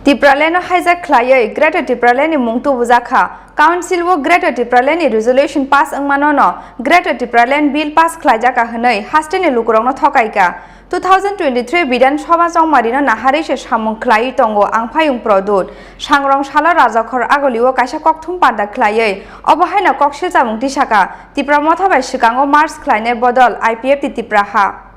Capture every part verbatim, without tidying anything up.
Tipraland no hijack khlaiwi Greater Tipraland ni mung tubujakha. Council o Greater Tipraland ni resolution pass wngmano no Greater Tipraland Bill pass khlaijakha hwnwi hasteni lukurokno thokaikha. Two thousand twenty-three Bidhan Sabha chongmarino naharwi se samung khlaiwi tongo Angphayung Produt. Sangrong salo Rajakhor Agulio kaisa kokthum panda khlaiwi obo haino kok silchamung tisakha, Tipra Motha bai swkango merge khlainai bodol I P F T Tipra ha.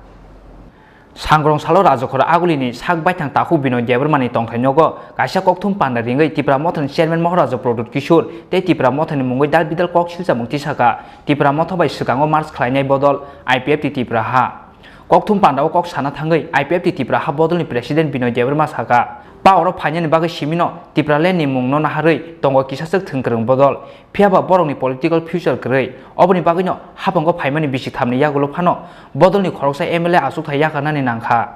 Sangrong salo Rajakhor Agulini sak baithang takhuk Binoy Debbarmani tongthai nogo kaisa kokthum panda ringwi Tipra Mothani Chairman Maharaja Produt Kishore tei Tipra Mothani mungwi dal bidal kok silchamung tisakha, Tipra Motha bai swkango merge khlainai bodol I P F T Tipra ha. Kokthum pandao kok sana thangwi I P F T Tipra ha bodolni President Binoy Debbarma saka, power o phainani bagwi simino Tipraland ni mungno naharwi tongo kisaswk thwngkwrwng bodol, phiyaba borokni political future kwrwi. Oboni bagwino haphango phaimani bisi thamni yagulo phano bodolni khoroksa M L A achukthai yakarnani nangkha.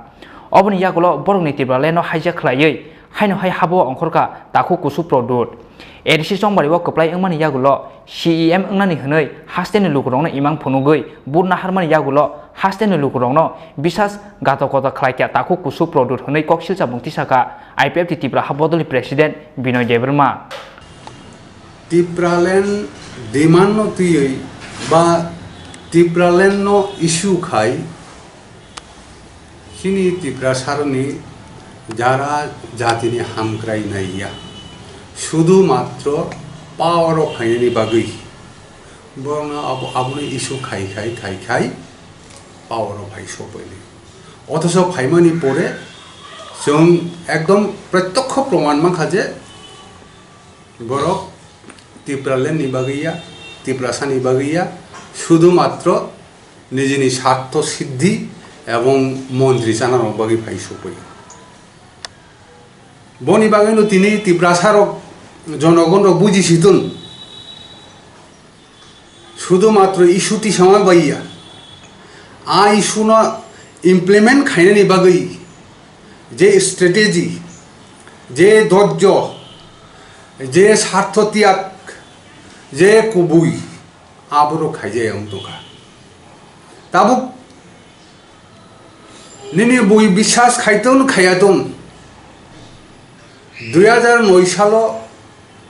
Oboni yagulo borokni Tipraland no hijack khlaiwi haino hai habo ongkhorkha takhuk kusu Produt. A D C chongmari o kwplai wngmani yagulo C E M wngnani hwnwi hasteni lukurokno imang phunugwi vote naharmani yagulo hasteni lukurokno bisas gato koto khlaikha takhuk kusu Produt hwnwi kok silchamung tisakha I P F T Tipra ha bodolni President Binoy Debbarma. Tipraland demand no twiwi ba Tipraland no issue khai chini Tiprasarokni jara jatini hamkrai naiya, sudu matro power o phainani bagwi borokno abo, abono issue khai khai khai khai power o phai sophaini. Othocho phaimani pore chwng ekdom protyokho proman mankha je borok Tipraland ni bagwi ya, Tiprasa ni bagwi ya, sudu matro nijini sartho siddhi ebong montri chanarok bagwi phai sophaio. Boni bagwino tini Tiprasarok jonogonrok buji sidun. Sudu matro issue tisama baiya. A issue no implement khainani bagwi je strategy, je dojjo, je sartho tiyag, je kubui, aborok khaijaya wng tongkha. Tabuk nini bui biswas khaiton khayatong. Dui hajar noi salo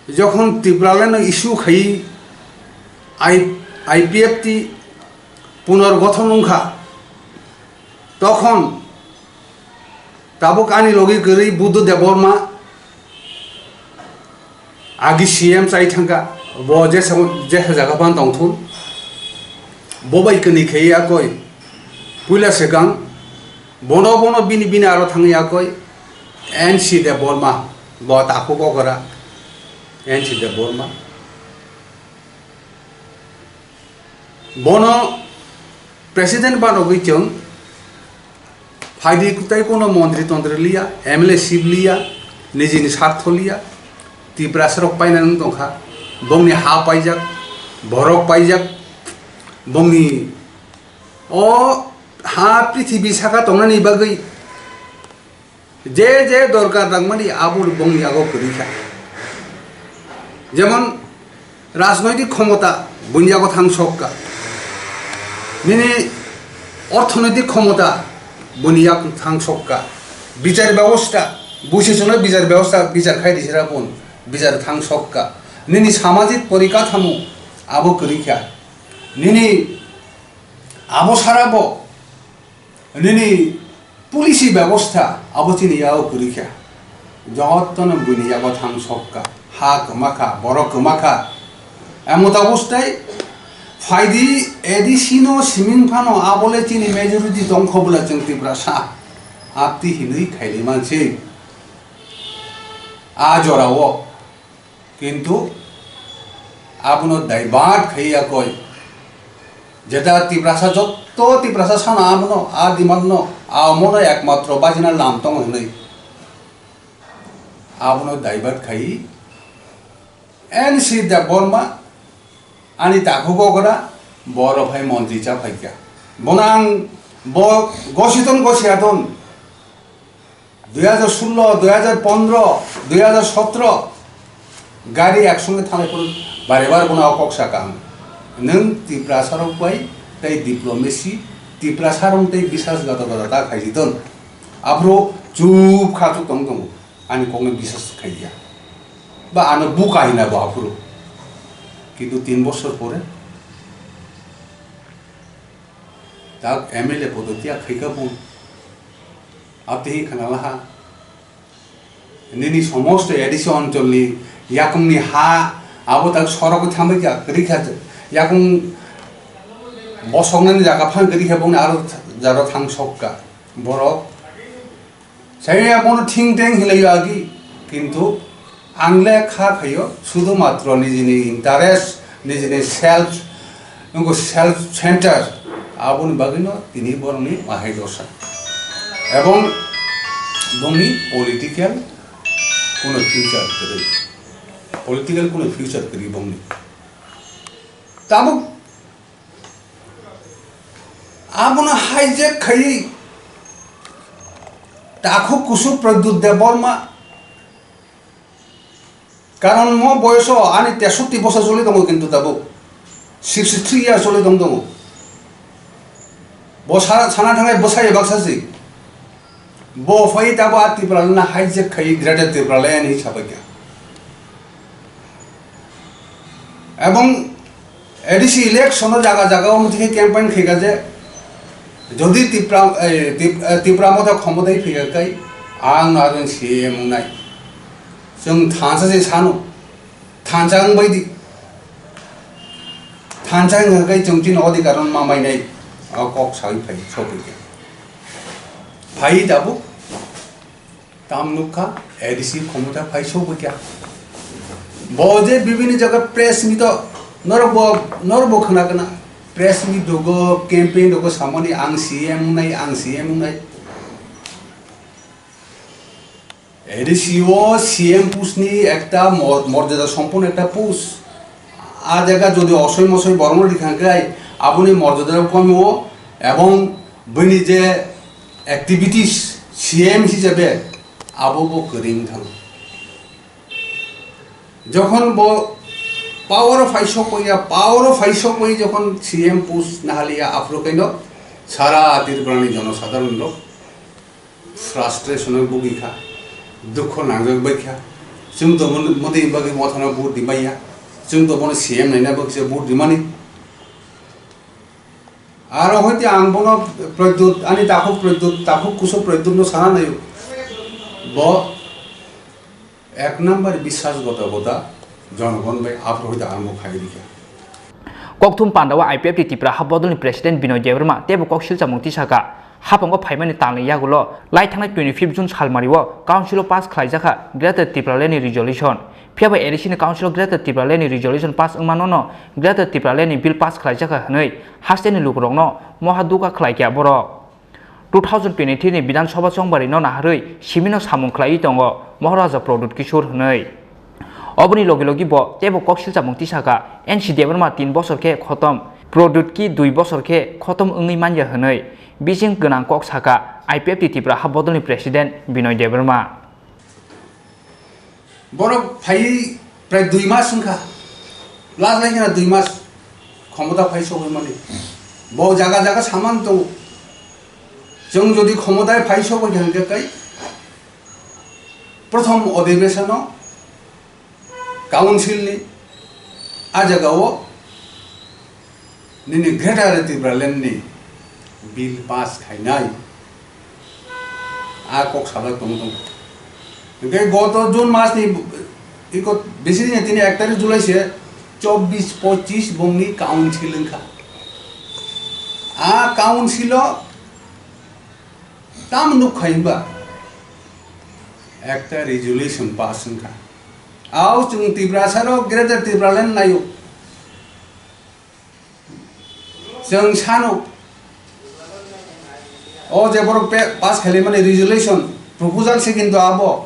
jokhon Tipraland no issue khai I-, I P F T punorgothon wngkha, tokhon tabuk ani logi kwrwi Buddha Debbarma, agi C M chai thangkha, bo jesa, jesa jaga phan tongthun, bo bai kwnwi khe yakoi, puila swkang, bono, bono bini, bini aro thang yakoi, N C Debbarma, bo takhuk okra, N C Debbarma. Bono president banogwi chwng phaidi kutai kono montri tontri liya, M L A sip liya, nijini sartho liya, Tiprasarok paina nung tongkha, bongni ha paijak, borok paijak, bongni o ha prithibi saka tongnani bagwi je je dorkar nangmani abo bongni yago kwrwi kha. Jemon rajnoitik khomota boni yago thang sok kha, nini orthonoitik khomota boni yago thang sok kha, bichar bebosta, busi chwngno bichar bebosta bichar khai di sera pun bichar thang sok kha, nini samajik porikathamo abo kwrwi kha, nini abo sara bo nini policy bebosta abo chini yago kwrwi kha. Jotono buini yago thang sok kha, ha kwma kha, borok kwma kha. Emota bostai phaidi A D C no siming phano abole chini majority tongkho bwla chwng Tiprasa apti hinwi khaili mansi. A jorao Kintu abono divert khai yakoi. Jeta Tiprasa, jotto Tiprasa sana abono, a demand no, amono ekmatro bajina lam tongo hinwi. Abono divert khai N C Debbarma, ani takhuk okra, boro phai montri cha phaikha. Bono ang bo gositon gosiaton. Dui hajar sullo, dui hajar pondro, dui hajar sotro gari ek songe thanglai phuru bare bare bono o kok saka ang. Nwng Tiprasa rok bai tei diplomacy, Tiprasa rok tei biswas gata gata ta khaisi don. Aphuru chup kha chuk tong tongo. Ani kokno biswas khaiya. Ba ano buka hina bo aphuru. Kintu tin bosor pore tak M L A podo tiya khaika bo. Abtehi khanalaha. Nini somosto A D C oncholni yakungni ha abo tak sorok thambai kha, kwrwi kha. Yakung bosoknani jaga phan kwrwi kha, bongni aro jaro thang sok kha. Borok Chaya bono thing teng hinlai agi, kintu ang le kha phaio, sudu matro nijini interest, nijini self, nungo self center, aboni bagwino tini borokni mahai dosa. Ebong bongni political kuno future kwrwi. Political kuno future kwrwi bongni. Tabuk Abono hijack khaiwi takhuk kusuk Pradyut Debbarma. Karon mo boyoso ani tesotti bosor choli tongo, kintu tabuk sixty three years choli tong tongo. Bo sara sana thangai bwsai baksa si. Bo phai tabo a Tipraland hijack khai Greater Tipraland hi sabai kha. Ebong A D C election o jaga jaga o mothe campaign khai kha je, jodi Tipra, eh, Tip-, eh, Tipra Motha khomotai phai kha kai, ang no aroni C M wngnai. Chwng thansa se sano, thansa wngbai di. Thansa wngkha kai chwng chini odhikar no ma mainai. O kok sawi phai, sokwi kha. Phai tabuk. Tam nukha, A D C khomota phai sokwi kha. Bo je bibini jaga press meet o norok bo, norok bo khna khna. Press meet rogo, campaign rogo samani ang C M wngnai, ang C M wngnai. A D C o C M post ni ekta mor-, morjada somponno ekta post. A jaga jodi osoi mosoi borokno rikha khe aboni morjada komo ebong bini je activities C M hisabe abo bo kwrwi wng thang. Jokhon bo power o phai sokpaiya, power o phai sokpai jokhon C M post nahaliya, aphuru kaino sara Tripura ni jonosadharon rok frustration o bugwi kha, dukho nangjak bai kha. Chwng to mon-, modi bagwi mothano vote di maya, chwng to bono C M naina bagwi se vote di mani. Aro hoite ang bono Pradyut, ani takhuk Pradyut, takhuk kusu Pradyut no sana naio. Bo ek number biswas gota gota jonogon bai aphuru hoite arombo khai rikha. Kokthum pandao I P F T Tripura Hap Bodolni President Binoy Debbarma teibo kok silchamung tisakha. Haphango phaimani talni yagulo lai thangnai twenty fifth June salmario Council o pass khlaijakha Greater Tipraland ni resolution. Phiyaba A D C ni Council o Greater Tipraland ni resolution pass wngmano no Greater Tipraland ni bill pass khlaijakha hwnwi hasteni lukurokno moha duka khlaikha borok. Two thousand twenty-three ni Bidhan Sabha chongbarino naharwi simino samung khlaiwi tongo Maharaja Pradyut Kishore hwnwi. Oboni logi logi bo teibo kok silchamung tisakha, N C Debbarma tin bosor khe khotom, Pradyut ki dui bosor khe khotom wngwi manya hwnwi bising gwnang kok sakha I P F T Tripura Hap Bodolni President Binoy Debbarma. Borok phaiwi prai dui mas wngkha, last lai kheno dui mas khomota phai sogwi mani. Bo jaga jaga saman tongo. Chwng jodi khomota phai sogwi hwnkhe tei prothom odhibeshon o Council ni a jaga o nini Greater Tipraland ni bill pass khainai a kok sajak tong tong. Hwnkhe goto June mas ni iko bisi din tini ek tarik July se chobbish pochish bongni Council wngkha. A Council o tamo nuk khai ba ekta resolution pass wngkha. Ao chwng Tiprasa rok Greater Tipraland naio. Chwng sano o je borok pe-, pass khaimani resolution proposal se kintu abo,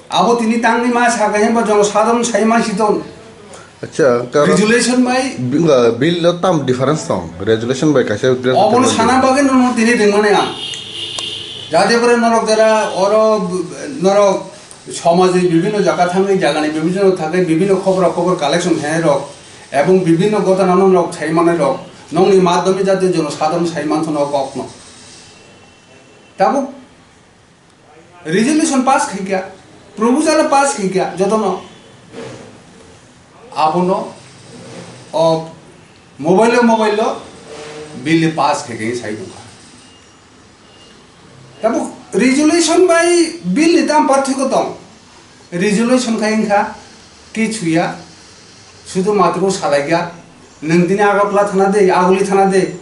abo tini tangni ma sa khe hemba jono sadon sai ma siton. Acha, karon resolution bai bi-, uh, bill lo tam difference tong. Resolution bai kaisa bill obono tong. Sana bagwi nono tini ringmani ang. Jate kore norok jara oro norok Somaji bibhinno jaga thangwi jagani bibhinno thangwi bibhinno khobor khobor collection khainai rok ebong bibhinno gotana no rok sai manai rok nongni madhyome jati jono sadharon sai manthono kokno. Tabuk resolution pass khaikha, Proposal pass khaikha jotono, abono o mobile o mobile o bill pass khaikha sai tongkha. Tabuk resolution bai bill ni tam parthoko tong. Resolution khai wngkha kichuya, sudu matru salaikha, nwng tini Agartala thana de, Aguli thana de,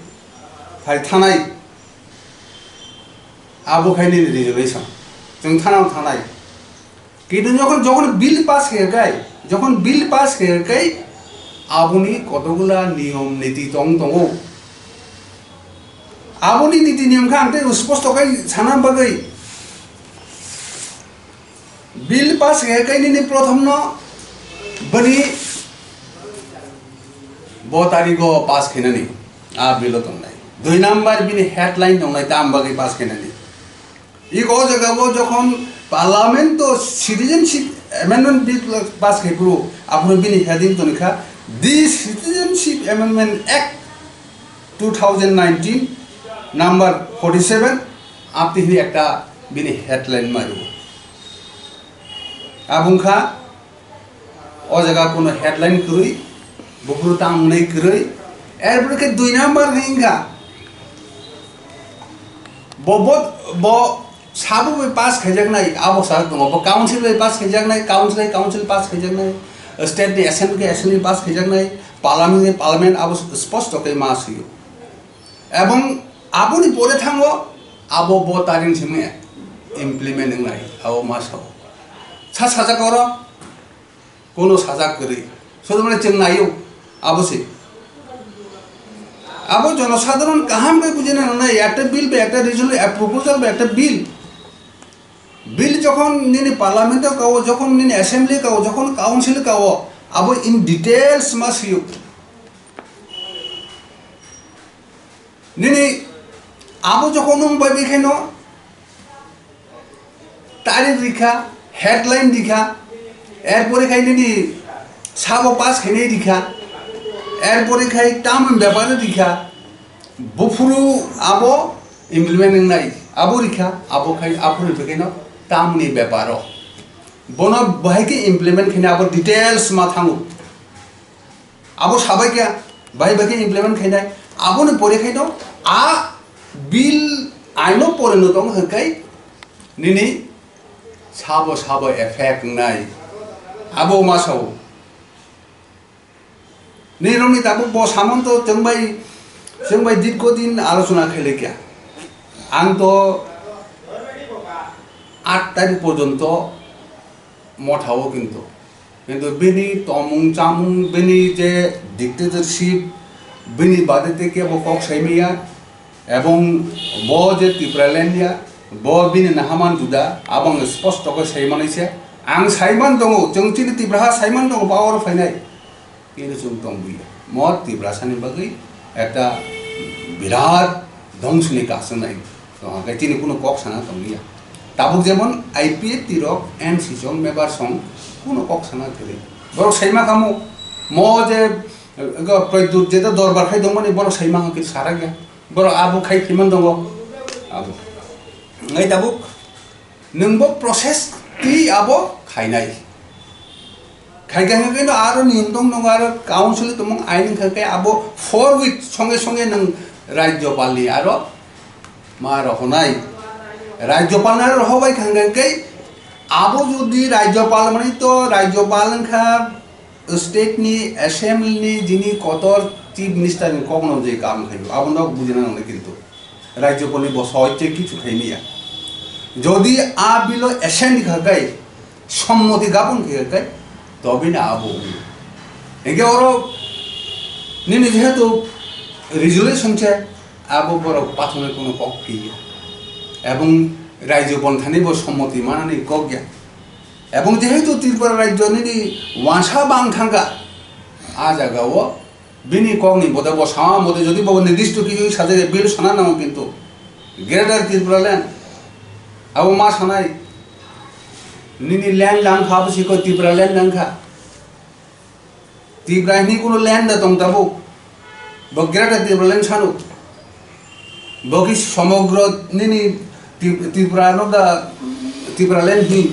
phai thanai. Abo khai nini resolution. Chwng thana thanai. Kintu jokhon, jokhon bill pass khe kai, jokhon bill pass khe kai, aboni kotokgula niyom niti tong tongo. Aboni niti niyom khe ang tei sposto khai sana bagwi. Bill pass khe kai nini prothom no bini bo tarigo pass khenani a bill o tongnai. Dui number bini headline tongnai tam bagwi pass khenani. Iko o jaga o jokhon parliament o citizenship amendment bill pass khai phuru, aphuru bini heading tongkha, "The Citizenship Amendment Act two thousand nineteen number forty seven," apni hini ekta bini headline mario. Abungkha O jaga kuno headline kwrwi, buphuru tamo hwnwi kwrwi, erpore khe dui number hwnwi wngkha. Bo, bo, bo sabo bai pass khaijaknai, abo sa tongo, bo council bai pass khaijaknai, council bai council pass khaijaknai, state ni assembly khe assembly pass khaijaknai, parliament ni parliament abo sposto khe ma swiyo. Ebong aboni pore thango, abo bo taring simi implement wngnai, abo ma sao. Sa sajak oro, Kono sajak kwrwi. Sodromani chwng naio, abo se. Abo jonosadharon kaham khe bujina nangnai, ekta bill ba ekta resolution, a proposal ba ekta bill. Bill jokhon nini parliament o kao, jokhon nini assembly kao, jokhon council kao, abo in details ma sio. Nini abo jokhon nwng bai bai khaino tarik rikha, headline rikha, erpore khai nini sabo pass khainai rikha, erpore khai tamoni bepar rikha, buphuru abo implement wngnai, abo rikha, abo khai aphuru bai khaino tamoni beparo. Bono bahai khe implement khainai abo details ma thango. Abo sabai khe, bai bai khe implement khainai. Aboni pore khaino a bill aino pore no tong hwnkhe nini sabo sabo effect wngnai. Abo ma sao. Nini romni tabuk bo samanto chwng bai, chwng bai dirgho din alochona khailai kya. Ang to aat tarik porjonto mothao kintu. Kintu bini tomung chamung, bini je dictatorship, bini bade te kebo kok saimaya, ebong bo je Tipraland ya, bo bini nahaman juda, abong sposto khe saimanai se. Ang saiman tongo, chwng chini Tipraha saiman tongo, power phainai. Kini chwng tongbuya. Mo Tiprasani bagwi ekta birat dhongsoni kasonai tongkha, khe chini kuno kok sana tongliya. Tabuk jemon I P F T rok M C song, member song kuno kok sana kwrwi. Borok saima kamo, mo je, eh, go Pradyut jeta dorbar khai tongmani borok saima khe sarakya. Borok abo khai phiman tongo. Abo. Ngai tabuk Nwng bo process twi abo khainai. Khaikha hwnkhe no aro niyom tong nongo, aro council tongmung ain wngkha khe abo four week songe songe nwng rajyopal ni aro ma rohonai. Rajyopal no aro rohobai kha hwnkhe abo jodi rajyopal mani to rajyopal wngkha state ni assembly ni jini kotor chief minister ni kokno je kam khaio abono bujina nangnai kintu. Rajyopalni bo sohojje kichu khaimaya. Jodi a bilo assent kha kai, sommoti gabon kha kai, tobini abo wngo. Hingke oro nini jehetu resolution se abo borok pathorni kono kok phiya. Ebong rajyopal thani bo sommoti manani kok ya. Ebong jehetu Tripura rajyo nini wansa bang thangka, a jaga o Bini kokni bode bo sama mode jodi bo nirdisto khe sajak bill sana nango kintu Greater Tripura Land abo ma sanai nini land lang kha bwswi ko Tripura land lang kha. Tripura hini kuno land da tong tabuk bo Greater Tripura Land sano bo ki somogro nini Tri- Tripura no da Tripura land hi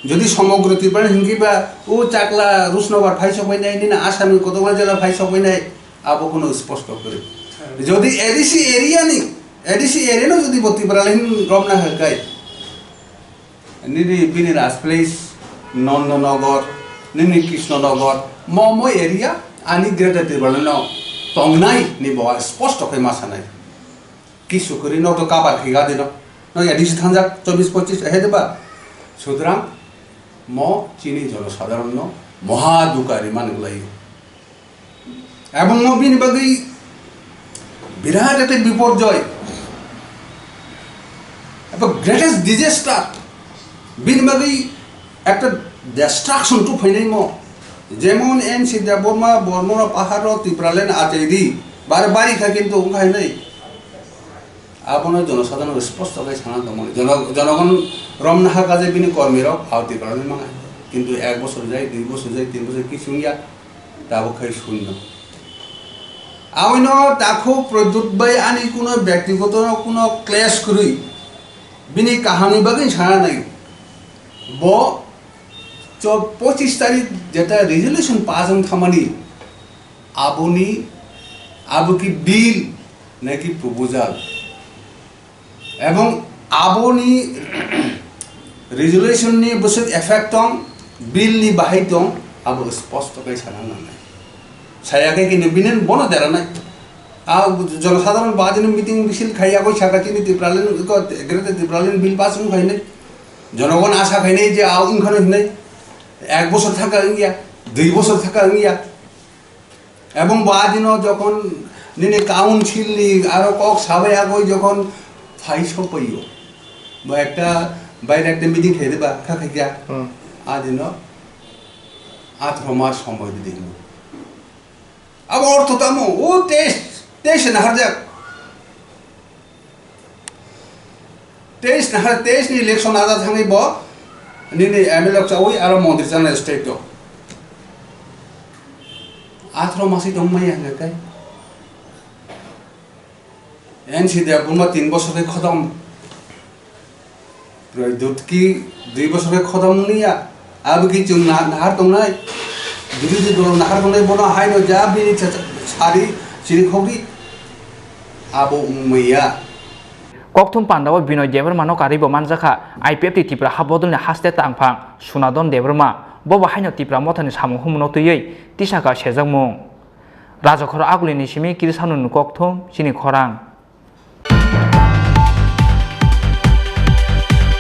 Jodi somogro Tripura ni hingke ba o Chakla Rusnagar phai sokbainai, nini Assam ni kotokla jela phai sokbainai, abo kono sposto kwrwi. Jodi A D C area ni, A D C area no jodi bo Tripura line romna hai kai, nini bini Rajplesh, Nandanagar, nini Krishnanagar, mo mo area ani Greater Tripura line no tongnai ni bo sposto khe ma sanai. Kisu kwrwi no to cover khe ga dino. No A D C thangjak chobbish pochish ahe de ba. Sutrang mo chini jonosadharon no moha dukha rimani wlaio. Ebong mo bini bagwi birat ekta biporjoy. Eba greatest disaster. Bini bagwi ekta destruction to phainai mo. Jemon N C Debbarma, Bormoro paharo Tripura line achai di. Bare bari kha kintu wngkha hinai. Abono jonosadharon sposto khe sana tongmani. Jono-, jonogon romna ha kaje bini kormi rok, hao Tripura line mangha. Kintu ek bosor jai, dui bosor jai, tin bosor kisu wngya. Tabuk khai shunyo. Abono takhuk Pradyut bai ani kuno byaktigoto kuno clash kwrwi. Bini kaham ni bagwi sana nai. Bo cho-, pochish tarik jeta resolution pass wng thamani. Aboni, abo ki bill naki proposal. Ebong aboni resolution ni bwswk effect tong, bill ni bahai tong, abo sposto khe sana nangnai. Saya khe kintu bini bono dera nai. A jonosadharon bajini meeting misil khaiya koi saka chini Tipraland ko Greater Tipraland bill pass wng khainai. Jonogon asa khainai je a wng khano hinai. Ek bosor thaka wngya, dui bosor thaka wngya. Ebong bo adino jokhon nini council ni aro kok sabai agoi jokhon phai sopaiyo, bo ekta baire ekta meeting khe diba kha khaikya, Hmm. Adino athro mas somoi didi hinwi. Abo ortho tamo, o test, test na harjak. Teis na, teis ni election ada thangwi bo nini M L A chawi aro montri chana state o. Athro masi tong maya hwnga kai. N C Debbarma tin bosor khe khotom. Pradyut ki dui bosor khe khotom wngya. Abo ki chwng na-, nahar tongnai, birodhi dol nahar tongnai, bono haino ja bini cha-, cha-, sari chini khogwi abo wngmaya. Kokthum pandao Binoy Debbarmano karwi bo manjakha I P F T Tripura ha bodolni haste tangphang Sunadon Debbarma, bobo haino Tipra Mothani samung humungno twiwi tisaka sejakmung. Rajakhor Agulini simi Kirisanuni kokthum chini khorang.